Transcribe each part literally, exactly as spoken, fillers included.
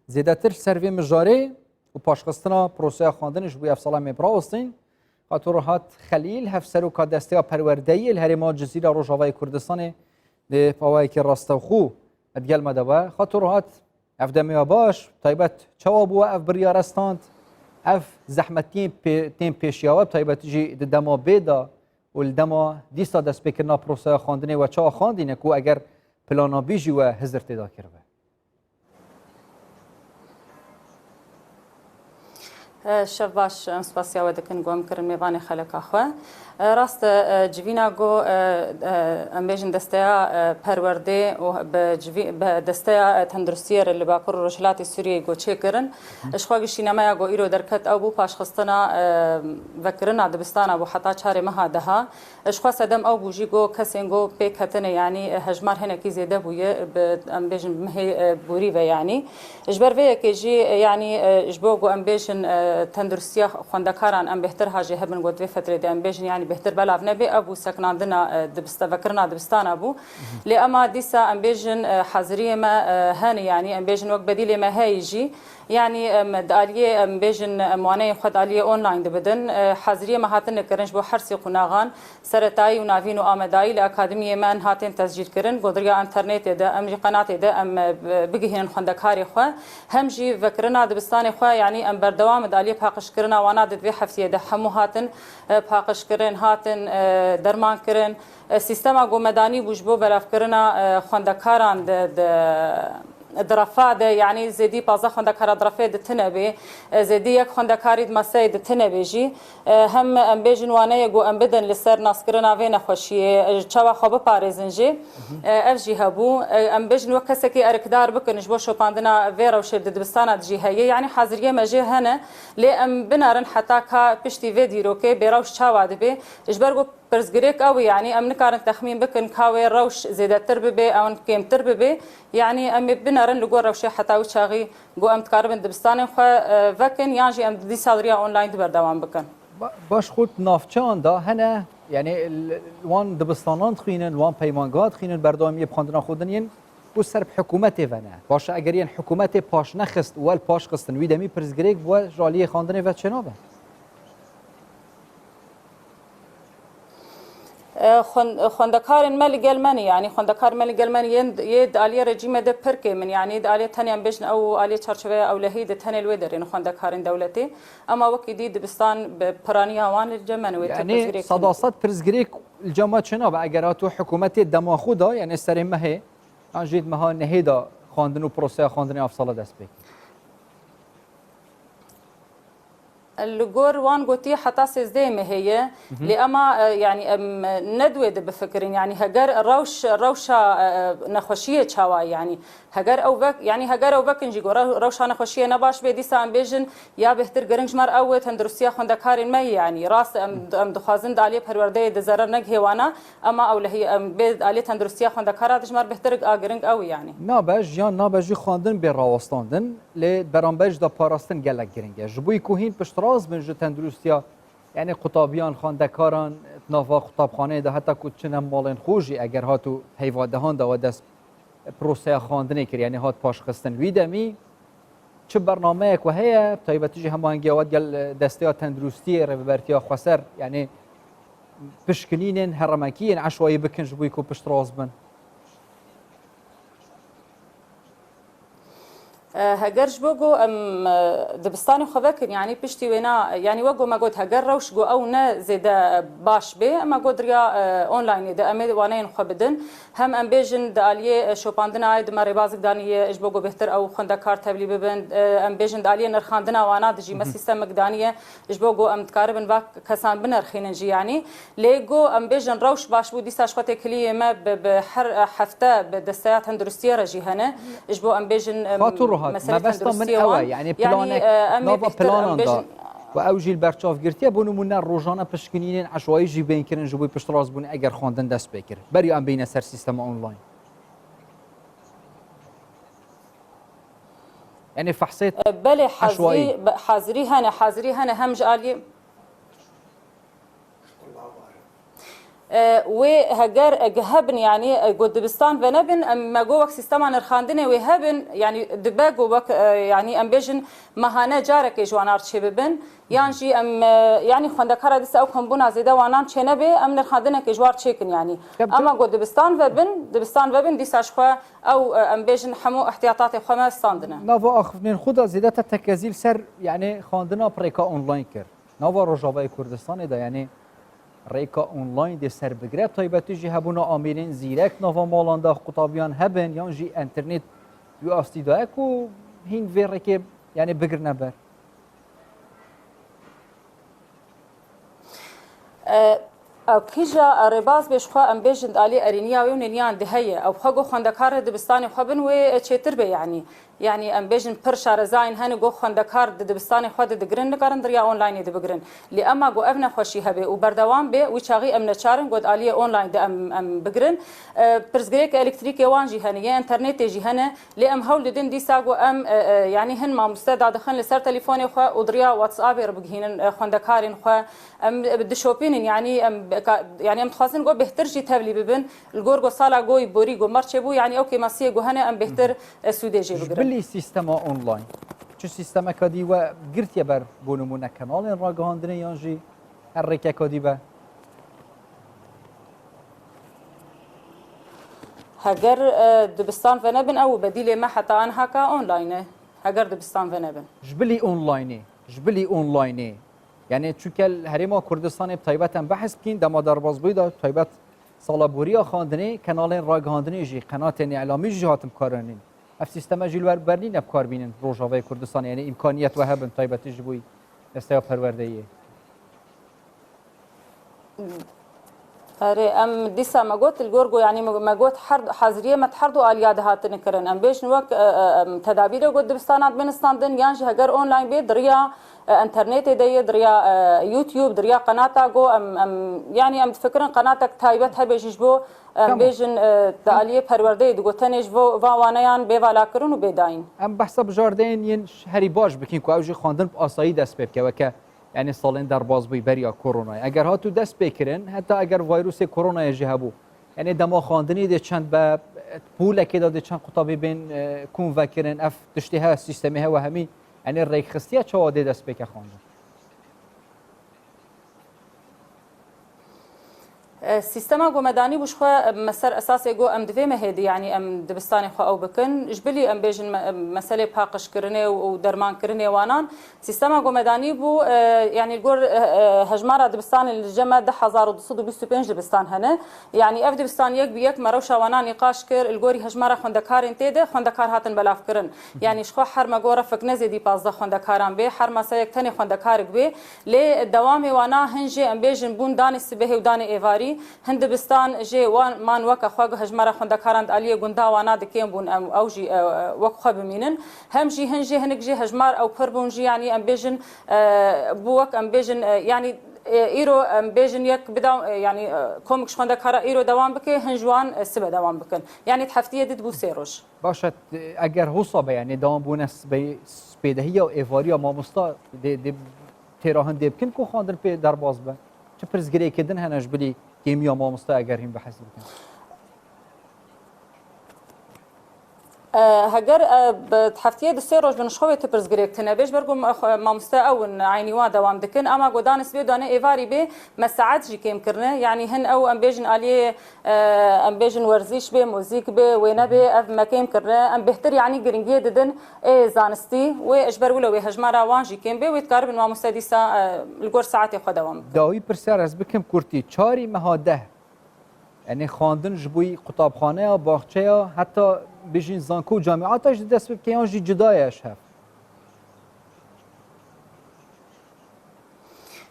Zêdetir ser vê mijarê û paşxistina proseya xwendinê ji bo ev sala em ê birawestin. Xatir Rehat Xelîl, hevseroka Desteya Perwerdeyê li herêma Cizîra Rojavayê Kurdistanê, di pawayekî rastewxû di gel me de be. Xatir Rehat, ev demê ya baş, taybet çawa bû we ev biryare stand? Ev zehmetiyên pê-, tên pêşiya we, bi taybetî jî di dema bê de û li dema dîsa destpêkirina proseya xwendinê we çawa xwendîne ku eger plana bî jî we hizir tê de kiribe? Şev baş, em spasiya we dikin ku em kirin mêvanê xeleka xwe. Rast e, civîna ku, e, e, em bêjin desteya, e, perwerdê û bi civî-, bi desteya, e, tenduristiyê re li Bakur û Rojhilatê Sûriyeyê ku çêkirin, ji xwe giştînameya ku îro derket ew bû paşxistina, e, vekirina dibistana bû heta çarê meha deha. Ji xwe sedem ew bû jî ku kesên ku pêk ketine, yanî, e, hejmar hinekî zêde bûye, bi, em bêjin, bi mehê, e, borî ve, yanî. Ji ber vê yekê jî, e, yanî, e, ji bo ku em bêjin, e, tenduristiya xwendekaran em bêhtir ha jê hebin ku di vê fetrê de em bêjin, yanî bêhtir belav nebe, ev bû sekinandina, e, dibista-, vekirina dibistana bû. Lê ema dîsa em bêjin, e, haziriyê me, e, hene, yanî em bêjin wek bedîlê me heye jî. Yanî, em, di aliyê, em, bêjin, em, waneyên xwe di aliyê online dibidin. E, haziriyê me hatine kirin ji bo her sê qunaxan, seretayî û navîn û amedayî li akademiyê me hatin tescîl kirin. Go di riya înternetê de, em jî qenatê de, em, e, bi-, bigihînin xwendekarê xwe. Hem jî vekirina dibistanê xwe, yanî em berdewam di aliyê paqijkirina wana di vê heftiyê de hemû hatin, e, paqijkirin, hatin, e, derman kirin. E, sîstema ku me danî bû ji bo belavkirina, e, xwendekaran di, di, di refa de, yanî zêdî pazdeh xwendekara di refê di tine bê, e, zêdî yek xwendekarî di meseyê di tine bê jî. E, hem em bêjin waneyê ku em bidin li ser naskirina vê nexweşiyê, e, çawa xwe biparêzin jî. E, ev jî hebû. E, em bêjin wek kesekî erkdar bikin ji bo şopandina vê rewşê di dibistana de jî heye. Yanî haziriyê me jê hene. Lê em binerin heta ka piştî vê dîrokê bêrewş çawa dibe. Ji ber ku Pirsgirêk ew e, yanî em nikarin texmîn bikin ka wê rewş zêdetir bibe, ew kêmtir bibe. Yanî em ê binerin li gor rewşê heta wî çaxî ku em dikaribin dibistanên xwe, e, vekin, yan jî em di dîsa di riya online di berdewam bikin. Ba-, baş xwe di navçeyan de hene, yanî li, li wan dibistanan dixwînin, li wan peymangeha dixwînin, berdewamiyê bi xwendina xwe din yên ku ser bi hikûmetê ve ne. Baş e, eger yên hikûmetê paş nexist û wel paş xistin, wî demî pirsgirêk bi we ji aliyê xwendinê ve çênabe? E, xwen-, xwendekarên me li gel me ne, yanî xwendekarên me li gel me ne, yên, yê di aliyê rejîmê de pir kêm in, yanî di aliyê tenê em bêjin ew aliyê çarçoveya ewlehî de tenê li wê derê ne xwendekarên dewletê. Ema wekî dî dibistan bi piraniya wan li cem me ne, wê tu Yanî pirsgirêk tune. Sedased pirsgirêk li cem me çênabe eger hatu hikûmetê dema xwe da, yanî serê mehê, yan jî di meha nehê de xwendin û proseya xwendinê ev sala dest pê kir. Li gor wan gotî heta sêzdehê mehê ye. Lê ema, e, yanî em ne di wê de bifikirin. Yanî heger rewş, rewşa, e, nexweşiyê çawa ye, yanî heger ew vek, yanî heger ew vekin jî ku rew-, rewşa nexweşiyê ne baş bê, dîsa em bêjin ya bêhtir giring ji me re ew e tenduristiya xwendekarên me ye. Yanî rast em, em dixwazin di aliyê perwerdeyê de zerer negihê wana, ema ewlehî em bê di aliyê tenduristiya xwendekara de ji me re bêhtir a giring ew e yanî. Nabe jiyan, nabe jî xwendin bê rawestandin. Lê beramber jî de parastin gelek giring e. Ji bo ku hîn piştrast bin ji tenduristiya, yanî qutabiyan, xwendekaran, di nava qutabxaneyê de heta ku çine malên xwe jî eger hat û heyva dehan de we dest proseya xwendinê kir, yanî hat paşxistin. Wî demî çi bernameyek we heye, bi taybetî jî hemahengiya we digel desteya tenduristiyê, rêvebertiya xweser, yanî pişkinînên heremekî yên eşwayî bikin ji bo ku piştrast bin? E, heger ji bo ku em, e, dibistanê xwe vekin, yanî piştî wêna, yanî wek ku me got, heger rewş ku ew ne zêde baş bê, me got riya, e, onlineê de em ê waneyên xwe bidin. Hem em bêjin di aliyê, e, şopandina ayê di me rêbazik daniye ji bo ku bêhtir ew xwendekar tevlî bibin. E, em bêjin di aliyê nirxandina wana de jî me sîstemik daniye ji bo ku em dikaribin va kesan binirxînin jî yanî. Lê go em bêjin rewş baş bû, dîsa ji xwe têkiliyê me bi, bi her hefte bi desteya tenduristiyê re jî hene. Ji bo em bêjin, em, Xatir Ruhat, meselê mebesta min tenduristiyê ew e, wan, yanî yanî, planek e, em ê nava bêhtir em planan da bêjin. Ku ew jî li ber çav girtiye, bo nimûne rojane pişkinînên eşwayî jî bên kirin ji bo piştrast bûn eger xwendin dest pê kir. Beriya em bîne ser sîstema online. Yanî fehsê E, belê, hazirî, eşwayî. be-, hazirî hene, hazirî hene hem ji aliyê E, wê heger, e, hebin, yanî, e, ku dibistan venebin, em, me got wek sîstema nirxandinê wê hebin, yanî dibe ku wek, e, yanî em bêjin mehane carekê ji wan re çêbibin, yan jî em, e, yanî xwendekara dîsa ew kombûna zêde wanan çênebe, em nirxandinekê ji wan re çêkin, yanî. Ema ku dibistan vebin, dibistan vebin, dîsa ji xwe ew, e, em bêjin hemû ihtiyatatê xwe me standine. Nava axiftinên xwe de zêdetir tekezî li ser, yanî xwendina bi rêka online kir. Nava Rojavayê Kurdistanê de, yanî rêka online dê ser bigire, taybetî jî hebûna amîrên zîrek nava malan de qutabîyan hebin, yan jî enternet wî astî daye ku hîn vê rêkê, yanî bigirine ber. E, ew kîja rêbaz bê ji xwe, em bêjin, alî erîniya wê û nêniyan di heye. Ew xwe got xwendekar di dibistanê xwe bin wê çêtir be, yanî. Yanî em bêjin pir şarezayên hene got xwendekar di dibistanê xwe de digirin, nikarin di riya onlineê de bigirin. Lê ema got ev nexweşî hebe û berdewam be, wî çaxî em neçar in got aliyê online de em, em bigirin. E, pirsgirêk elektrîkê wan jî hene, yê internetê jî hene. Lê em hewl didin dîsa ku em, e, e, yanî hin mamoste dadixin li ser telîfonê xwe û di riya WhatsAppê re bigihînin, e, xwendekarên xwe. Em, e, dişopînin, yanî em, ka-, yanî em dixwazin ku bêhtir jî tevlî bibin. Li gor ku sala goyî borî ku merçê bû, yanî ew kêmasiyê ku hene em bêhtir, e, sûdê jê bigirin. Ji bilî sîstema online, çi sîstemeka dî we girtiye ber, bo nimûne kenalên ragihandinê yan jî her rêkeka dî be? Heger, e, dibistan venebin, ew bedîlê me heta anhaka online e. Heger dibistan venebin. Ji bilî onlineê, ji bilî onlineê. Yanî çunke li Herêma Kurdistanê bi taybet em behs bikîn, dema derbazbûyî de taybet sala boriya xwendinê, kenalên ragihandinê jî, qenatên îlamî jî hatin bikaranîn. Ev sîsteme jî li wer bernîne bikarbînin Rojavayê Kurdistanê, yanî îmkaniyet we hebin, taybetî ji bo desteya perwerdeyê. Erê, em dîsa me got, li gor ku, yanî me, me got her, haziriyê me di her du aliya de hatine kirin. Em bêjin wek, e, e, em, tedabîrê ku dibistana dibin standin, yan jî heger online bê, di riya, e, internetê de ye, di riya, e, YouTube, di riya qenata ku em, em, yanî em difikirin qenatek taybet hebe jî ji bo, em Tamam. bêjin, e, di aliyê perwerdeyê digotenê ji bo va waneyan bê valakirin û bê dayîn. Em behsa bijardeyên yên herî baş bikin ku ew jî xwendin bi asayî dest pê bike, weke Yanî salên derbas bûyî beriya koronayê. Eger hatû dest pê kirin, heta eger vayrûsê koronayê jî hebû. Yanî dema xwendinî dê çend be, pûlekê de dê çend qutabî bên, e, kûn vekirin, ev tiştê he, sîstemê he we hemî, yanî rêkxistiye çawa dê dest pê ke xwendin. E, sîstema ku me danî bû ji xwe, e, me ser esasê got em divê me hêdî, yanî em dibistanê xwe ew bikin. Ji bilî em bêjin me, e, meselê paqijkirinê û, û dermankirinê wanan. Sîstema ku me danî bû, e, yanî li gor, e, e, hejmara dibistanê li cem me du hezar û du sed û bîst û pênc dibistan hene. Yanî ev dibistan yek bi yek me rewşa wana nîqaş kir, li gorî hejmara xwendekarên tê de xwendekar hatin belavkirin. Yanî ji xwe her me got refik ne zêdî pazdeh xwendekaran bê, her maseyek tenê xwendekarek bê. Lê dewamê wana hin jê em bêjin bûn danê sibehê û danê êvarî. Hin dibistan jê wan man weke xwe, hejmara xwendekaran di aliyê gunda wana di kêm bûn, em, ew jî, e, e, wek xwe bimînin. Hem jî hin jê hinik jê hejmar ew pir bûn jî, yanî em bêjin, e, bû wek em bêjin, e, yanî, e, îro em bêjin yek bida, e, yanî, e, komik ji xwendekara îro dewam bike, hin ji wan, e, sibe dewam bikin. Yanî di heftiyê di dibû sê roj. Baş e, eger hosa be, yanî dewam bûne sibê-, spêdehiya û êvariya mamosta dê, dê têra hindê bikin ku xwendin pê derbas be. Çi pirsgirêkê din hene ji bilî kêmiya mamosta eger hîn behs bikin? E, heger, e, bi heftiyê di sê roj bin ji xwe wê tu pirsgirêk tune bê, ji ber ku me-, xwe-, mamoste ew in, eynî wan dewam dikin, ama godan sibê dane êvarî bê, me saet jî kêm kirine. Yanî hin ew em bêjin aliyê, e, em bêjin werzîş bê, muzîk bê, wêne bê, ev me kêm kirine. Em bêhtir yanî giringiyê didin ê zanistî. Wê ji ber wilo wê hejmara wan jî kêm bê, wê dikaribin mamoste dîsa, e, li gor saetê xwe dewam bikin. Dawî pirsiyar ez bikim kurtî. Çarî meha deh. Yanî xwendin ji bo qutabxaneya, baxçeya, heta bêjin zanko û camîata jî dest pê bike yan jî cuda ye ji hev?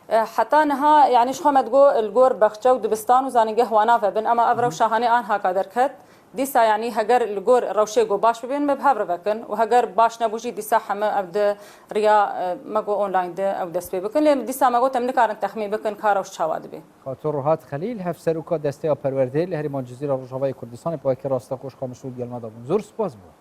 E, heta niha, yanî ji xwe me digot li gor baxçe û dibistan û zanîngeh wana vebin, ema ev rewşa hanê anhaka derket. Dîsa, yanî heger li gor rewşê ku baş bibên, me bi hev re vekin û heger baş nebû jî dîsa heme ev di riya, e, me got online de ew dest pê bikin. Lê dîsa me got em nikarin texmîn bikin ka rewş çawa dibe. Xatir Ruhat Xelîl, hevseroka Desteya Perwerdeyê li Herêma Cizîra Rojavayê Kurdistanê, bi wekî Rasta Xweş Qamişlo gel me de bûn. Zor spas bo.